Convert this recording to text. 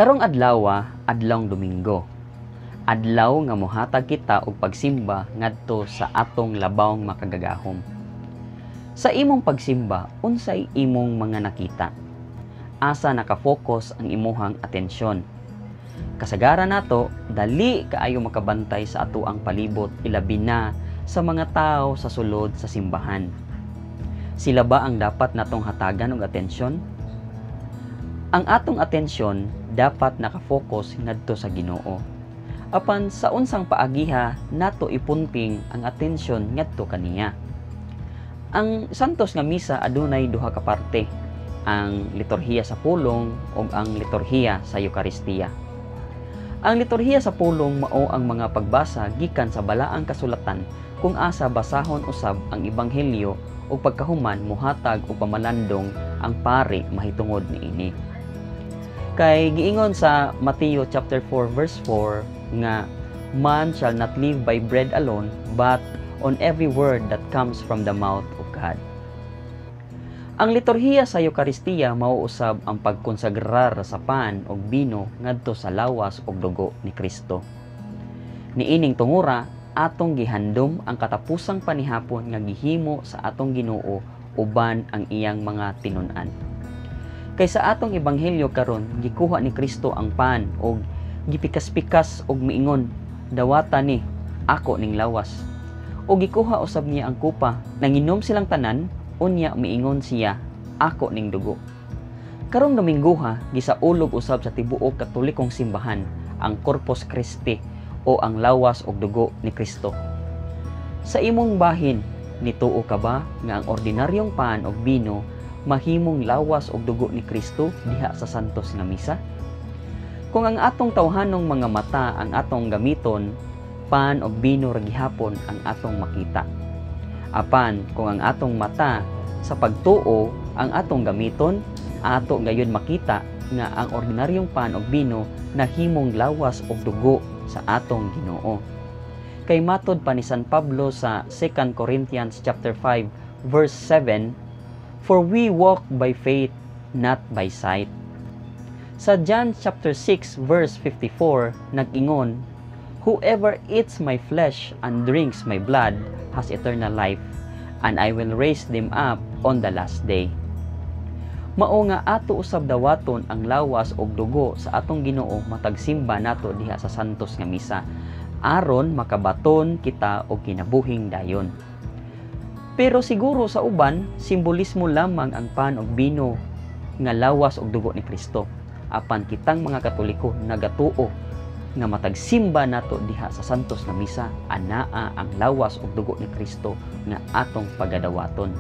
Karong adlawa, adlawng Domingo. Adlaw nga mohatag kita og pagsimba ngadto sa atong labawng makagagahom. Sa imong pagsimba, unsay imong mga nakita? Asa naka-focus ang imuhang atensyon? Kasagaran nato, dali kaayo makabantay sa atoang palibot, ilabi na sa mga tao sa sulod sa simbahan. Sila ba ang dapat natong hatagan og atensyon? Ang atong atensyon dapat naka-focus ngadto sa Ginoo. Apan sa unsang paagiha nato ipunting ang atensyon ngadto kaniya? Ang Santos nga Misa adunay duha ka parte, ang liturhiya sa pulong ug ang liturhiya sa Eukaristiya. Ang liturhiya sa pulong mao ang mga pagbasa gikan sa Balaang Kasulatan, kung asa basahon usab ang Ebanghelyo ug pagkahuman mohatag og pamalandong ang pari mahitungod niini. Kay giingon sa Mateo chapter 4 verse 4 nga man shall not live by bread alone, but on every word that comes from the mouth of God. Ang liturhiya sa Eukaristiya mao usab ang pagkonsagrar sa pan ug bino ngadto sa lawas ug dugo ni Kristo. Niining tungura, atong gihandom ang katapusang panihapon nga gihimo sa atong Ginoo uban ang iyang mga tinun-an. Kay sa atong ebanghelyo karon, gikuha ni Kristo ang pan ug gipikas-pikas og miingon, "Dawata ni, ako ning lawas." O gikuha usab niya ang kupa, nanginom silang tanan, unya miingon siya, "Ako ning dugo." Karong Domingguha, gisaulog usab sa tibuok Katolikong simbahan ang Corpus Christi o ang lawas ug dugo ni Kristo. Sa imong bahin, nituo ka ba nga ang ordinaryong pan ug bino mahimong lawas ug dugo ni Kristo diha sa Santos nga Misa? Kung ang atong tawhanong mga mata ang atong gamiton, pan ug bino ra gihapon ang atong makita. Apan kung ang atong mata sa pagtuo ang atong gamiton, ato gayon makita nga ang ordinaryong pan ug bino nahimong lawas ug dugo sa atong Ginoo. Kay matod pa ni San Pablo sa 2 Corinthians chapter 5 verse 7, "For we walk by faith, not by sight." Sa John chapter 6 verse 54 nag-ingon, "Whoever eats my flesh and drinks my blood has eternal life, and I will raise them up on the last day." Mao nga ato usab dawaton ang lawas ug dugo sa atong Ginoo matag simba nato diha sa Santos nga Misa aron makabaton kita og kinabuhing dayon. Pero siguro sa uban, simbolismo lamang ang pan ug bino nga lawas ug dugo ni Kristo. Apan kitang mga Katoliko nagatuo nga matag simba nato diha sa Santos nga Misa, anaa ang lawas ug dugo ni Kristo nga atong pagadawaton.